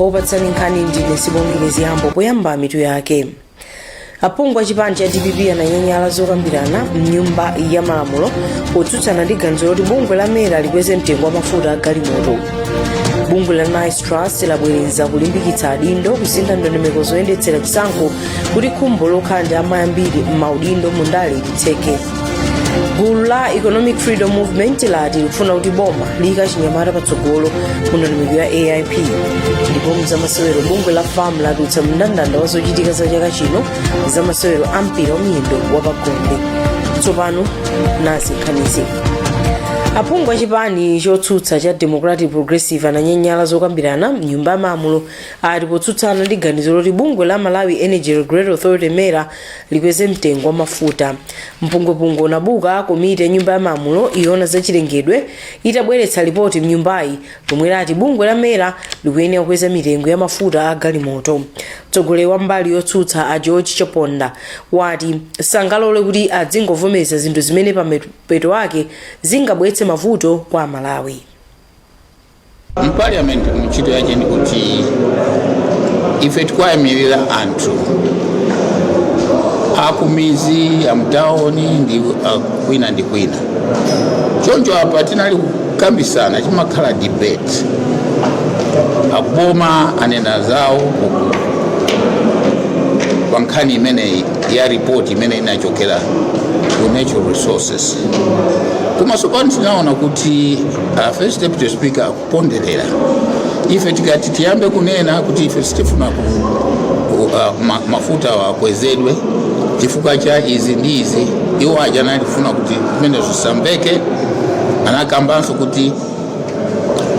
Wokupatsani nkhani ndine Sibongile Ziyambo. Poyamba, mitu yake. Aphungu a chipani cha DPP ananyanyala zokambirana mnyumba ya malamulo potsutsana ndi ganizo loti bungwe la MERA likweze mtengo wa mafuta a galimoto. Bungwe la Nice Trust labwereza kulimbikitsa adindo kusintha ndondomeko zoyendetsera chisankho kuti khumbo lokhala ndi amayi ambiri m'maudindo mu ndale litheke. Gulu la Economic Freedom Movement lati likufuna kuti boma liyike achinyamata patsogolo mu ndondomeko ya AIP. Ndipo mzamasewero, bungwe la FAM latulutsa mndandanda wa zochitika za chaka chino za masewero a mpira wa miyendo wapagombe. Tsopano nazi nkhanizi. Aphungu a chipani chotsutsa cha Democratic Progressive ananyanyala zokambirana mnyumba ya malamulo, ati potsutsana ndi ganizo loti bungwe la Malawi Energy Regulatory Authority, MERA, likweze mtengo wa mafuta. Mpungwepungwe unabuka komiti ya nyumba ya malamulo yoona zachilengedwe itabweretsa lipoti mnyumbayi lomwe lati bungwe la MERA likuyenera kukweza mitengo ya mafuta a galimoto. Mtsogoleri wa mbali yotsutsa a George Chaponda wati sangalole kuti adzingovomereza zinthu zimene pamapeto ake zingabweretse mavuto kwa Amalawi. Mparliament, ntchito yake ndi kuti ife tikuwayimirira anthu akumizi, amtawoni ndi kwina ndi kwina. Choncho apa tinali kukambisana, chimakhala debate. Akuboma anena zawo uku pa nkhani imeneyi ya report imene inachokera ku Natural Resources. Komanso pano tinaona kuti First Deputy Speaker akuponderera. Ife tikati tiyambe kunena kuti ife sitifuna ku mafuta akwezedwe chifukwa cha izi ndi izi, iwo aja analifuna kuti zimenezo zisamveke. Anakambanso kuti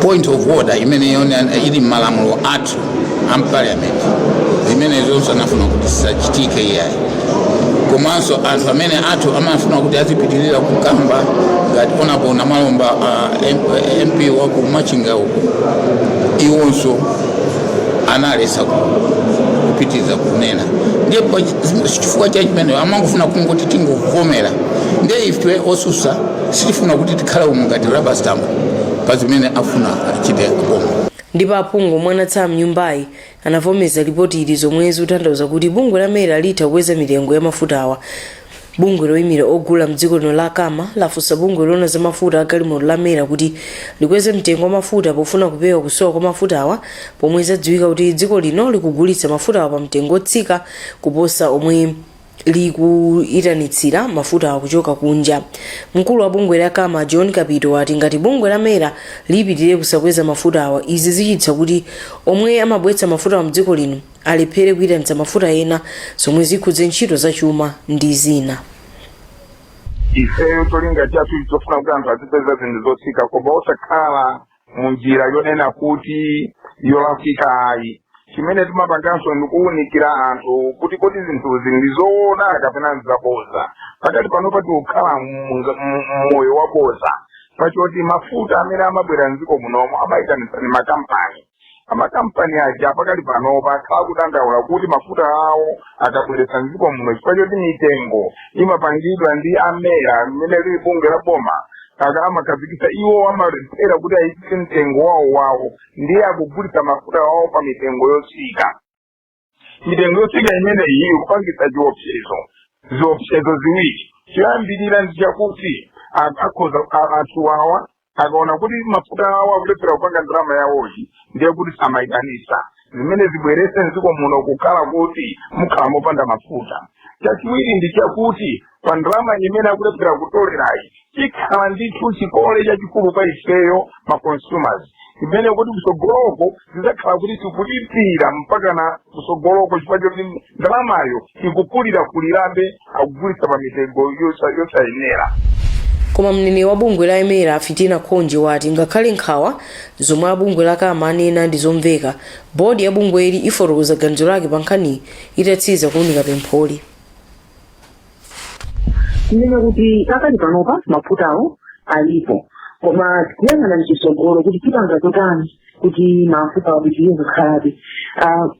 point of order imene yone ili m'malamulo athu a parliament, zimene zonse anafuna kuti zisachitike iyayi. Komanso anthu amene athu amafuna kuti azipitirira kukamba ngati Honorable Namalomba, MP wa ku Machinga uku, iwonso analesa kupitiriza kunena. Ndiye chifukwa cha chimene amangofuna kungoti tingovomera. Ndiye ife osusa sitifuna kuti tikhale umu ngati rubber stamp pa zimene afuna achite boma. Ndipo aphungu omwe anatsala mnyumbayi anavomereza lipoti ili, zomwe zikutanthauza kuti bungwe la MERA litha kukweza mitengo ya mafutawa. Bungwe loyimira ogula mdziko lino la CAMA lafunsa bungwe loona za mafuta a galimoto la MERA kuti likweze mtengo wa mafuta pofuna kupewa kusowa kwa mafutawa, pomwe zadziwika kuti dziko lino likugulitsa mafutawa pa mtengo otsika kuposa omwe likuyitanitsira mafutawa kuchoka kunja. Mkulu wa bungwe la CAMA, John Kapito, wati ngati bungwe la MERA lipitirire kusakweza mafutawa, izi zichititsa kuti omwe amabweretsa mafutawa mdziko lino alephere kuyitanitsa mafuta ena, zomwe zikhudze ntchito zachuma ndi zina. Ifeyo cholinga chathu chofuna kuti anthu azipeza zinthu zotsika, koma osakhala munjira yonena kuti yolakwika ayi. Chimene timapanganso ndikuwunikira anthu kuti kodi zinthuzi ndi zoona kapena nzaboza. Pakati panopa tikukhala mmoyo waboza, pachoti mafuta amene amabwera mdziko munomo amayitanitsa ndi makampani. Amakampani aja pakali panopa akhala kudandaula kuti mafuta awo akabweretsa mdziko muno, chifukwa choti mitengo imapangidwa ndi a MERA limene lili bungwe la boma, aka amakhazikitsa, iwo amalephera kuti ayikise mtengo wawo wawo, ndiye akugulitsa mafuta awo pa mitengo yotsika. Mitengo yotsika imeneyi ikupangitsa chiopsezo, ziopsezo ziwiri. Choyambirira ndi chakuti akhoza anthu awa akaona kuti mafuta awo akulephera kupanga ndalama yawoyi, ndiye kuti samayitanisa, zimene zibweretse mdziko muno kukhala kuti mukhala mopanda mafuta. Chachiwiri ndi chakuti pa ndalama imene akulephera kutolerayi, chikhala ndithu chikole chachikulu kwa ifeyo ma consumers, imene kuti kusogoloko zidzakhala kuti tikulipira mpaka na kusogoloko, chifukwa choti ndalamayo ikukulira kulirabe, akugulitsa pa mitengo yosayenera. Koma mneneri wa bungwe la MERA, Fitina Khonje, wati ngakhale nkhawa zomwe abungwe la CAMA anena ndi zomveka, bodi ya bungweli ifotokoza ganizo lake pa nkhaniyi itatsiriza kuwunika pempholi. Tinene kuti pakali panopa mafutawo alipo, koma tikuyang'ana mchitsogolo kuti tipanga zotani. Kuti mafuta apitirire kukhalabe,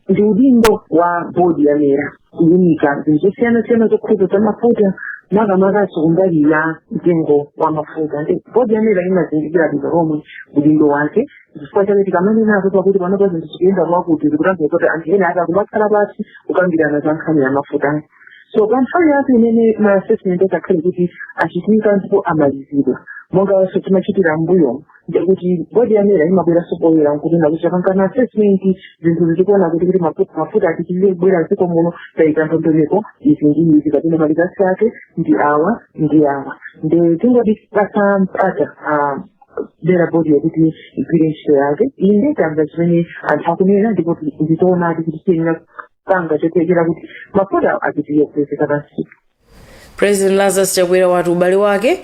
ndi udindo wa bodi ya MERA kuunika zinthu zosiyanasiyana zokhudza za mafuta, makamakaso kumbali ya mtengo wa mafuta. Ndi bodi ya MERA imazindikira bwino lomwe udindo wake, chifukwa chake tikamanena pakuti panopa zinthu zikuyenda mwakuti, zikutanthauza kuti anthu ena ake akumakhala pasi kukambirana za nkhani ya mafuta. So pa nthawi yake imene ma assessment azakhale kuti achitika ndipo amalizidwa, monga so timachitira mbuyo, ndikuti bodi ya MERA imabweranso poyera nkunena kuti tapanga assessment, zinthu zikuona kuti mafuta apitirire kubwera mdziko muno, tayika ndondomeko izi ndi izi, kapena ma results ake ndi awa ndi awa. Ndi tingoti pasa mpata MERA bodi yakuti igwire ntchito yake. Inde, tamva zimene anthu akunena, ndipo nditoonadi kuti tiyenera kupanga chothekera kuti mafuta apitirire kupezeka pamsika. President Lazarus Chakwera wati ubale wake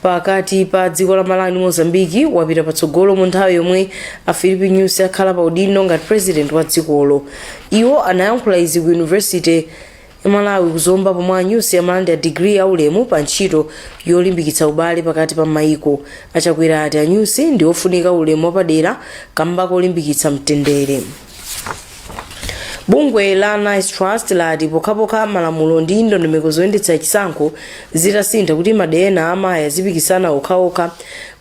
pakati pa dziko la Malawi ndi Mozambiki wapita patsogolo mu nthawi yomwe a Filipe Nyusi akhala pa udindo ngati president wa dzikolo. Iwo anayankhula izi ku University ya Malawi kuZomba, pomwe a Nyusi amalandira digiri ya ulemu pa ntchito yolimbikitsa ubale pakati pa mayiko. AChakwera ati a Nyusi ndi ofunika ulemu wapadera kamba kolimbikitsa mtendere. Bungwe la Nice Trust lati pokhapokha malamulo ndi ndondomeko zoyendetsa chisankho zitasintha kuti madera ena amayi azipikisana okhaokha,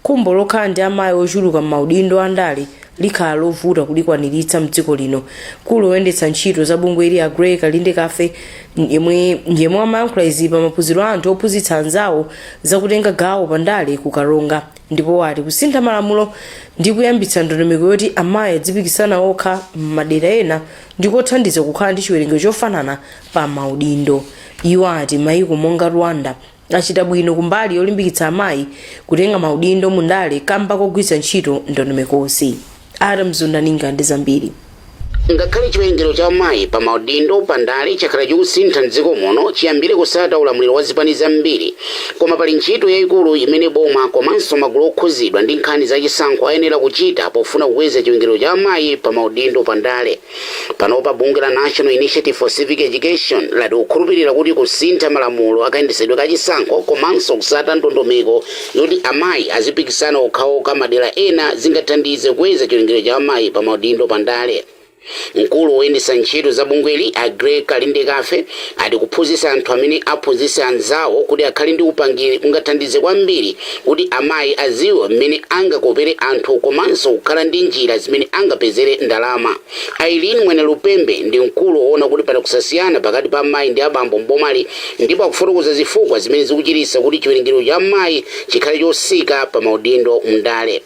khumbo lokhala ndi amayi ochuluka m'maudindo andale likhala lovuta kulikwaniritsa mdziko lino. Mkulu woyendetsa ntchito za bungweli, a Gray Kalindekafe, yemwe amayankhula izi pa maphunziro a anthu ophunzitsa anzawo zakutenga gawo pandale ku Karonga, ndipo wati kusintha malamulo ndi kuyambitsa ndondomeko yoti amayi adzipikisana okha m'madera ena ndikothandiza kukhala ndi chiwerengero chofanana pa maudindo. Iwo ati mayiko monga Rwanda achita bwino kumbali yolimbikitsa amayi kutenga maudindo mu ndale kamba kogwiritsa ntchito ndondomekozi. Adam Zundaninga ndi zambiri. Ngakhale chiwerengero cha amayi pa maudindo pa ndale chakhala chikusintha mdziko muno chiyambire kusata ulamuliro wa zipani zambiri, koma pali ntchito yayikulu imene boma komanso magulu okhuzidwa ndi nkhani zachisankho ayenera kuchita pofuna kukweza chiwerengero cha amayi pa maudindo pa ndale. Panopa bungwe la National Initiative for Civic Education lati kukhulupirira kuti kusintha malamulo akayendesedwe kachisankho komanso kusata ndondomeko yoti amayi azipikisana okhaokha madera ena zingathandize kukweza chiwerengero cha amayi pa maudindo pa ndale. Mkulu woyendetsa ntchito za bungweli, a Gray Kalindekafe, ati kuphunzitsa anthu amene aphunzitsa anzawo kuti akhale ndi upangiri kungathandize kwambiri kuti amayi adziwe mmene angakopere anthu komanso kukhala ndi njira zimene angapezere ndalama. Aileen Mwene Lupembe ndi mkulu woona kuti pali kusasiyana pakati pa amayi ndi abambo mbomali, ndipo akufotokoza zifukwa zimene zikuchititsa kuti chiwerengero cha amayi chikhale chosika pa maudindo mndale.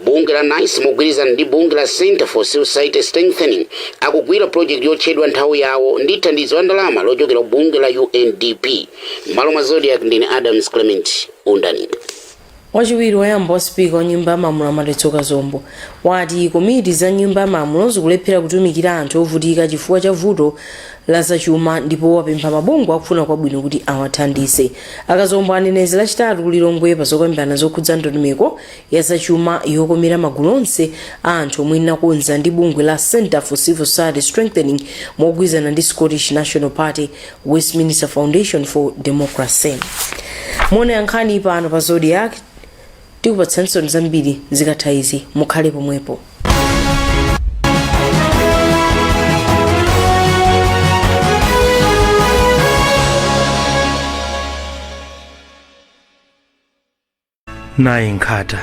Bungwe la NICE mogwirizana ndi bungwe la Center for Civil Society Strengthening akugwira project yotchedwa Nthawi Yawo ndi thandizo la ndalama lochokera ku bungwe la UNDP. M'malo mwa Zodiak, ndine Adams Clement Undaninga. Wachiwiri woyamba wa sipika wa Nyumba ya Malamulo, Madalitso Kazombo, wati komiti za Nyumba ya Malamulo zikulephera kutumikira anthu ovutika chifukwa cha vuto la zachuma, ndipo wapempha mabungwe akufuna kwabwino kuti awathandize. AKazombo anena izi Lachitatu ku Lilongwe pa zokambirana zokhudza ndondomeko ya zachuma yokomera magulu onse a anthu omwe inakonza ndi bungwe la Center for Civil Society Strengthening mogwirizana ndi Scottish National Party Westminster Foundation for Democracy. Muone yankhani pano pa Zodiak, tikupatsaninso zambiri zikatha izi, mukhale pomwepo. Nayi nkhata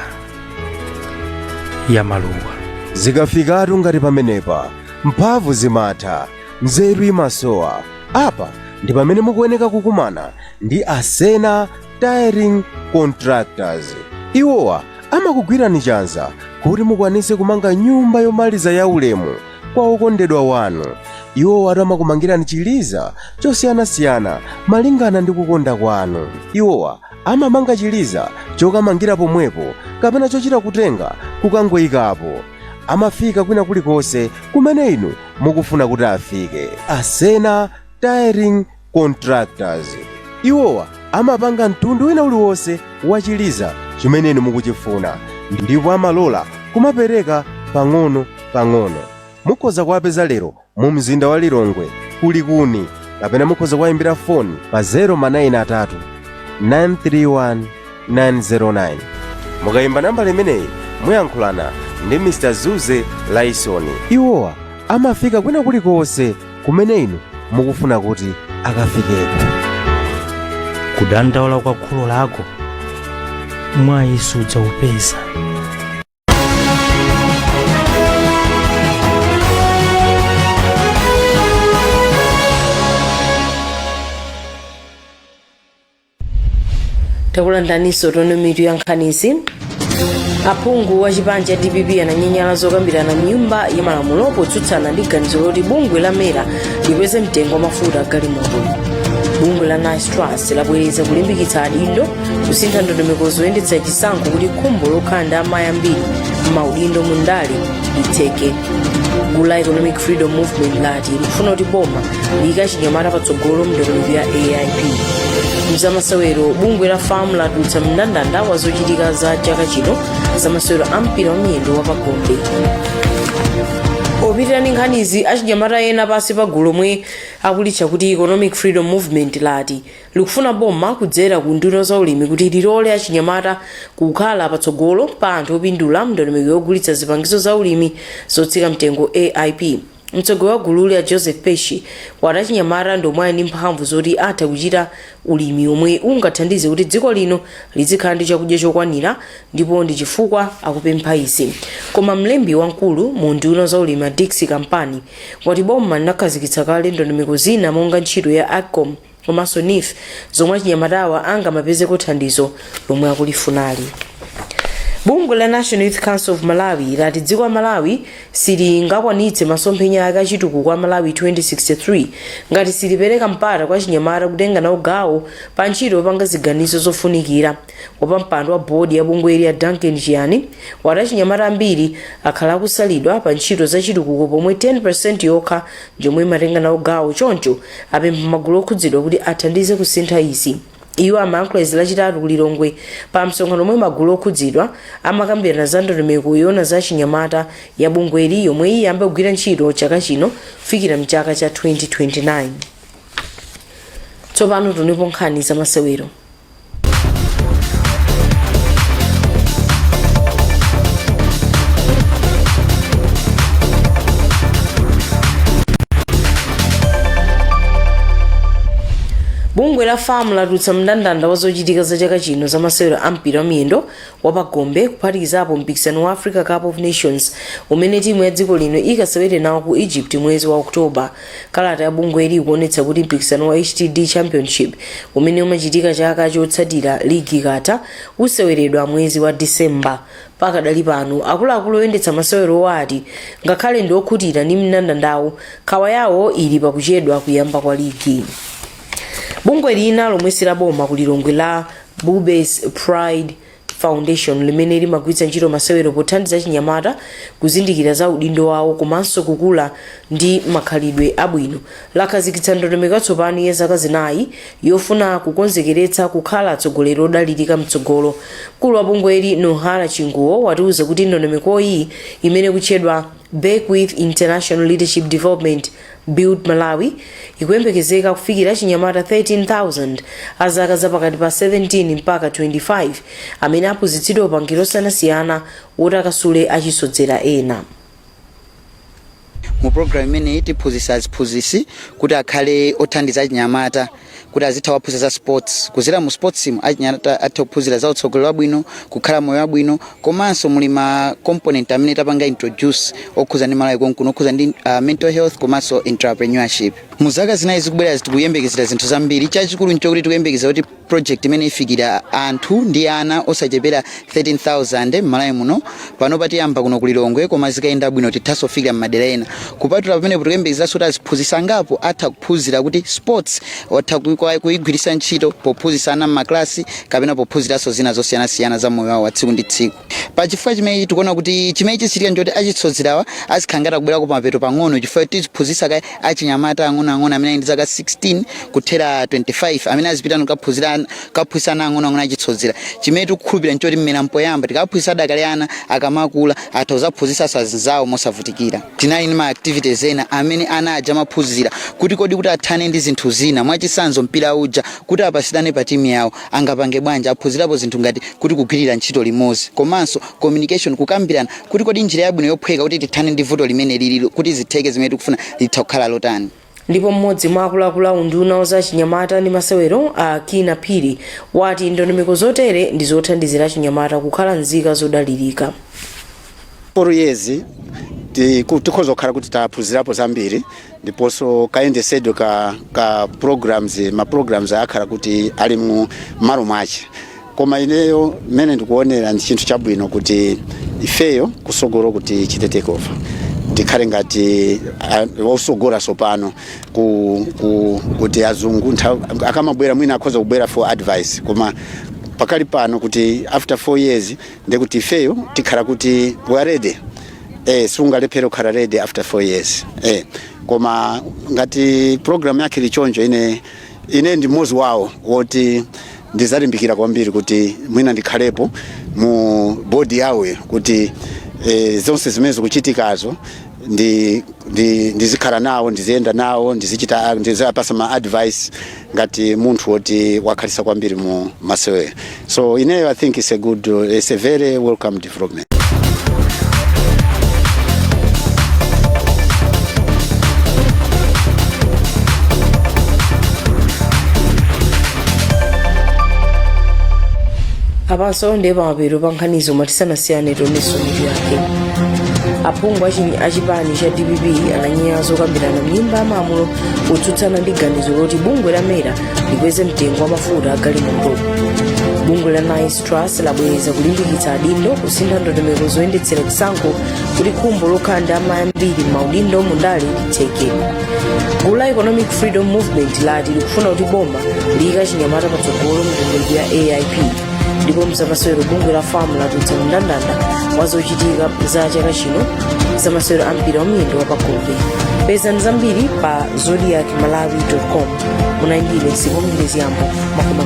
ya maluwa. Zikafikatu ngati pamenepa, mphamvu zimatha, nzeru imasowa. Apa ndi pamene mukuyeneka kukumana ndi Asena Tiling Contractors. Iwowa amakugwirani chanza kuti mukwanise kumanga nyumba yomaliza ya ulemu kwa okondedwa wanu. Iwowa amakumangirani chiliza chosiyanasiyana malingana ndi kukonda kwanu. Iwowa amamanga chiliza chokamangira pomwepo kapena chochita kutenga kukangoyikapo. Amafika kwina kulikonse kumene inu mukufuna kuti afike. Asena Tiling Contractors, iwowa amapanga mtundu wina uliwonse wa chiliza chimene inu mukuchifuna, ndipo amalola kumapereka pang'ono pang'ono. Mukhoza kuwapeza lero mu mzinda wa Lilongwe kulikuni, kapena mukhoza kuwayimbira foni pa 093 931 909. Mukayimba nambala imeneyi, muyankhulana Ndi Mr Zuze Laisoni. Iwowa amafika kwina kulikonse kumene inu mukufuna kuti akafikeko. Kudandaula kwa kholo lako mwayi sudzaupeza. Takulandaninso. Tone mitu ya nkhanizi. Aphungu wa chipani cha DPP ananyanyala zokambirana mnyumba ya malamulo potsutsana ndi ganizo loti bungwe la MERA likweze mtengo wa mafuta galimoto. Bungwe la Nice Trust labwereza kulimbikitsa adindo kusintha ndondomeko zoyendetsa chisankho kuti khumbo lokhala ndi amayi ambiri m'maudindo mu ndale litheke. Gulu la Economic Freedom Movement lati likufuna kuti boma liyike achinyamata patsogolo mndondomeko ya AIP. Mzamasewero, bungwe la FAM latulutsa mndandanda wa zochitika za chaka chino za masewero a mpira wa miyendo wa pagombe. Opitirira ndi nkhanizi, achinyamata ena pansi pa gulu lomwe akulitcha kuti Economic Freedom Movement lati likufuna boma kudzera ku nduna za ulimi kuti lilole achinyamata kukhala patsogolo pa anthu opindula mndondomeko yogulitsa zipangizo za ulimi zotsika mtengo, AIP. Mtsogoleri wa gululi a Joseph Peshi wati achinyamata ndi omwe ali ndi mphamvu zoti atha kuchita ulimi omwe ungathandize kuti dziko lino lizikhala ndi chakudya chokwanira, ndipo ndi chifukwa akupempha izi. Koma mlembi wamkulu mu nduna za ulimi a Dixie Kampani wati boma linakhazikitsa kale ndondomeko zina monga ntchito ya AGCOM komanso NEEF zomwe achinyamatawa angamapezeko thandizo lomwe akulifunali. Bungwe la National Youth Council of Malawi lati dziko la Malawi silingakwanitse masomphenya ake achitukuko a Malawi 2063 ngati silipereka mpata kwa achinyamata kutenga nawo gawo pa ntchito yopanga ziganizo zofunikira. Wapampando wa bodi ya bungweli ya Duncan Chiani wati achinyamata ambiri akhala akusalidwa pa ntchito za chitukuko pomwe 10% yokha njomwe imatenga nawo gawo, choncho apempha magulu okhudzidwa kuti athandize kusintha izi. Iwo amayankhula izi Lachitatu ku Lilongwe pa msonkhano omwe magulu okhudzidwa amakambirana za ndondomeko yoona za chinyamata ya bungweli yomwe iyambe kugwira ntchito chaka chino kufikira mchaka cha 2029. Tsopano tionepo nkhani za masewero. Bungwe la FAM latulutsa mndandanda wa zochitika za chaka chino za masewero a mpira wa miyendo wa pagombe, kuphatikizapo mpikisano wa Africa Cup of Nations umene timu ya dziko lino ikasewere nawo ku Egypt mwezi wa Oktoba. Kalata ya bungweli ikuonetsa kuti mpikisano wa HTD Championship umene umachitika chaka chotsatira ligi ikatha useweredwa mwezi wa Disemba. Pakadali pano, akuluakulu oyendetsa masewerowa ati ngakhale ndi okhutira ndi mndandandawo, nkhawa yawo ili pakuchedwa kuyamba kwa ligi. Bungwe lina lomwe silaboma ku Lilongwe la Bubes Pride Foundation, limene limagwiritsa ntchito masewero pothandiza achinyamata kuzindikira za udindo wawo komanso kukula ndi makhalidwe abwino, lakhazikitsa ndondomeko yatsopano ya zaka 4 yofuna kukonzekeretsa kukhala atsogoleri odalirika mtsogolo. Mkulu wa bungweli Nohara Chinguwo watiuza kuti ndondomekoyi, imene kutchedwa Beckwith International Leadership Development Build Malawi, ikuyembekezeka kufikira achinyamata 13,000 a zaka zapakati pa 17 mpaka 25 amene aphunzitsidwa upangiri osiyanasiyana woti akasule achisodzera ena. Mu program imeneyi tiphunzitsa aziphunzitsi kuti akhale othandiza achinyamata kuti azitha kuwaphunzitsa za sports. Kudzera mu sports mu achinyamata atha kuphunzira za utsogoleri wabwino, kukhala moyo wabwino, komanso muli ma component amene tapanga introduce okhuza ndi Malawi konkuno, okhuza ndi mental health komanso entrepreneurship. Mu zaka 4 zikubwera tikuyembekezera zinthu zambiri. Chachikulu nchokuti tikuyembekezera kuti project imene ifikira anthu ndi ana osachepera 13,000 m'Malawi muno. Pano patiyamba kuno ku Lilongwe, koma zikayenda bwino tithanso kufikira m'madera ena. Kupatula pamenepo, tikuyembekezeranso kuti aziphunzitsi angapo atha kuphunzira kuti sports atha kuyigwiritsa ntchito pophunzitsa ana m'maklasi kapena pophunziranso zina zosiyanasiyana za moyo wawo wa tsiku ndi tsiku. Pachifukwa chimenechi tikuona kuti chimene chichitika nchoti achisodzerawa azikhala ngati akubwerako pamapeto pang'ono, chifukwa tiziphunzitsa kaye achinyamata ang'onoang'ono amene ali ndi zaka 16 kuthera 25 amene azipita kukaphunzitsa ana ang'onoang'ono achisodzera. Chimene tikukhulupirira nchoti mmera mpoyamba tikaphunzitsa adakali ana, akamakula atha kudzaphunzitsanso azinzawo mosavutikira. Tinali ndi ma activities ena amene ana aja amaphunzira kuti kodi kuti athane ndi zinthu zina, mwachitsanzo Mwachitsanzo, mpira uja kuti apasidane pa timu yawo angapange bwanji? Aphunzirapo zinthu ngati kuti kugwirira ntchito limodzi, komanso communication, kukambirana kuti kodi njira yabwino yophweka kuti tithane ndi vuto limene lili, kuti zitheke zimene tikufuna, litha kukhala lotani. Ndipo mmodzi mwa akuluakulu a unduna za chinyamata ndi masewero, a Kinnah Phiri, wati ndondomeko zotere ndi zothandizira chinyamata kukhala nzika zodalirika. 4 years tikhoza kukhala kuti taphunzirapo zambiri, ndiponso kayendesedwe ka programs, ma programs akhala kuti ali mu malo mwache. Koma ineyo mmene ndikuonera, ndi chinthu chabwino kuti ifeyo kusogolo kuti chite take over, tikhale ngati osogola sopano kuti azungu akamabwera mwina akhoza kubwera for advice, koma pakali pano kuti after 4 years ndekuti ifeyo tikhala kuti we are ready. Sungalephera kukhala ready after 4 years. Koma ngati program yake ili choncho, ine ndi mmodzi wawo woti ndizalimbikira kwambiri kuti mwina ndikhalepo mu board yawo, kuti zonse zimene zikuchitikazo ndizikhala nawo, ndiziyenda nawo, ndizichita, ndizapasa ma advice ngati munthu woti wakhalisa kwambiri mu masewero. So ineyo I think it's a very welcome development. Apanso ndiye pamapeto pa nkhanizo. Matisanasiyane, tionenso mitu yake. Aphungu achipani cha DPP ananyenga zokambirana mnyumba ya malamulo kutsutsana ndi ganizo loti bungwe la MERA likweze mtengo wa mafuta a galimoto. Bungwe la Nice Trust labwereza kulimbikitsa adindo kusintha ndondomeko zoyendetsera chisankho kuti khumbo lokhala ndi amayi ambiri m'maudindo mundale litheke. Gulu la Economic Freedom Movement lati likufuna kuti boma liyike chinyamata patsogolo mndondomeko ya AIP. Ndipo mzamasewero, bungwe la FAM latulutsa mndandanda wa zochitika za chaka chino za masewero a mpira wa miyendo wa pagombe. Pezani zambiri pa zodiakmalawi.com. Munayindire Sibongile Ziyambo. Makoma.